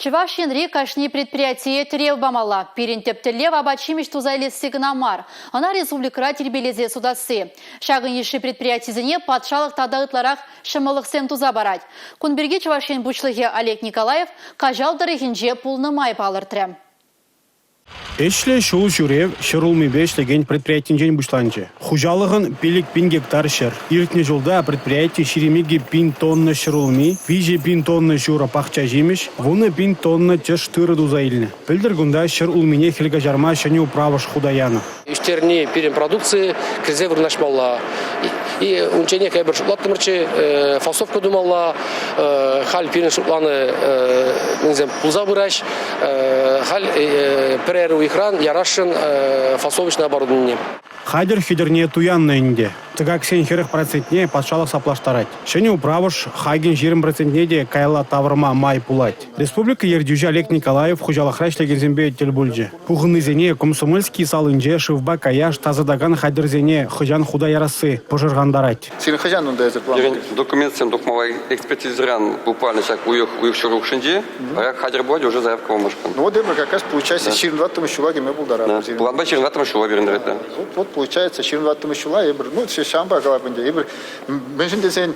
Чӑваш Енри кашни предприятие тӗрев памалла. Пирӗн тӗп тӗллев апат-ҫимӗҫ туса илесси кӑна мар, ӑна республикӑра тирпейлесе сутасси. Ҫакӑн йышши предприятисене патшалӑх тата ытларах ҫӑмӑллӑхсем туса парать. Кун пирки Чӑваш Ен Пуҫлӑхӗ Олег Николаев Каҫал тӑрӑхӗнче пулнӑ май палӑртрӗ. Ӗҫлӗ ҫул ҫӳрев ҫӗрулмипе ӗҫлекен предприятинчен пуҫланчӗ. Хуҫалӑхӑн 5000 гектар ҫӗр. Иртнӗ ҫулта предприяти 22 пин тонна ҫӗрулми, 3 пин тонна ҫурӑ пахча ҫимӗҫ, 10 пин тонна тӗш тырӑ туса илнӗ. Пӗлтӗр кунта ҫӗр улмине хӗл каҫарма ҫӗнӗ управӑш хута янӑ. Ӳстерни пирӗн продукци кӗрсе вырнаҫмалла. И унчченех эпир шутлаттӑмӑрччӗ, фасовка тумалла. Халь пирӗн шутланӑ мӗнсем пулса пыраҫ. Халь пӗрер уйӑхран ярасшӑн фасовочное оборудование. Хатӗр-хӗтӗрне туяннӑ ӗнтӗ. Тӑкаксен 40 процентне патшалӑх саплаштарать. Ҫӗнӗ управӑш хакӗн 20 процентне те каялла тавӑрма май пулать. Республика ертӳҫи Олег Николаев хуҫалӑхра ӗҫлекенсемпе тӗл пулчӗ. Пухӑннисене Комсомольски салинче шывпа каяш тасатакан хатӗрсене хӑҫан хута ярасси пӑшӑрхантарать. Сирӗн хӑҫан унта эсир план? Пирӗн документсем тухмалла экспертизӑран буквально ҫак уйӑх, уйӑх ҫур хушшинче. Вара хатӗр пулать уже заявка памашкӑн. Ну вот эпир как раз получается 24-мӗш ҫула кӗме пултаратпӑр. Планпа 24-мӗш ҫула пирӗн да. Вот, вот получается 24-мӗш ҫула эпир, ну ҫавӑнпа калап ӗнтӗ, эпир мӗншӗн тесен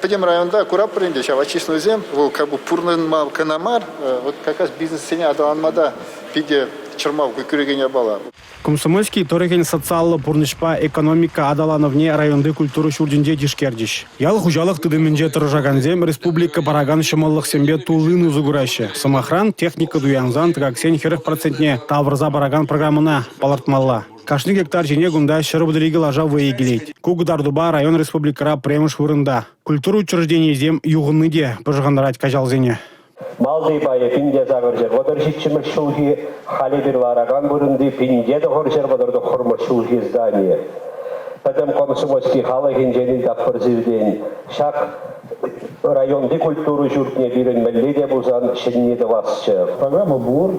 пӗтӗм районта куратпӑр ӗнтӗ ҫав очистнӑйсем, вӑл как бы пурӑнма кӑна мар, вот как раз бизнессене аталанма та питӗ чӑрмав кӳрекен япала. Комсомольски тӑрӑхӗн социаллӑ пурнӑҫпа экономика аталанӑвне районти культура ҫуртӗнче тишкерчӗҫ. Ял хуҫалӑх тытӑмӗнче тӑрӑшакансем республика паракан ҫӑмӑллӑхсемпе туллин усӑ кураҫҫӗ. Сӑмахран, техника туянсан тӑкаксен 40 процентне тавӑрса паракан программӑна палӑртмалла. Кашни гектар ҫине кунта 132 лаша вӑйӗ килет. Ку кӑтартупа район республикӑра пӗрремӗш вырӑнта. Культура учрежденийӗсем юхӑнни те пӑшӑрхантарать каҫалсене. Малти пайӗ 1837 ҫулхи, халь эпир ларакан вырӑнти 1939 ҫулхи здани. Пӗтӗм Комсомольски халӑхӗнчен ыйтатпӑр сиртен, ҫак районти культура ҫуртне пирӗн мӗнле те пулсан ҫӗнни тӑвасчӗ. Программа пур,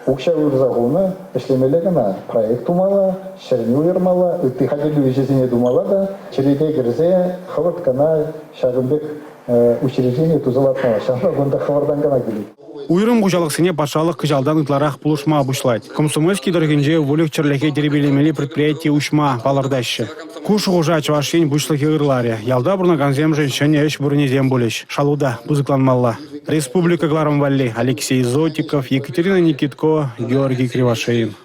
укҫа уйӑрса хунӑ, ӗҫлемелле кӑна. Проект тумалла, ҫӗрне уйӑрмалла, ытти хатӗрлӳ ӗҫӗсене тумалла та черете кӗрсе хӑвӑрт кӑна ҫакӑн пек учреждение туса лартмалла. Ҫавӑнпа кунта хӑвӑртан кӑна килет. Уйрӑм хуҫалӑхсене патшалӑх кӑҫалтан ытларах пулӑшма пуҫлать. Комсомольски тӑрӑхӗнче выльӑх-чӗрлӗхе тирпейлемелли предприяти уҫма палӑртаҫҫӗ. Ку шухӑша Чӑваш Ен Пуҫлӑхӗ ырларӗ. Ялта пурӑнакансемшӗн ҫӗнӗ ӗҫ вырӑнӗсем пулӗҫ. Шалу та пысӑкланмалла. Республика кӑларӑм валли Алексей Зотиков, Екатерина Никитко, Георгий Кривошеин.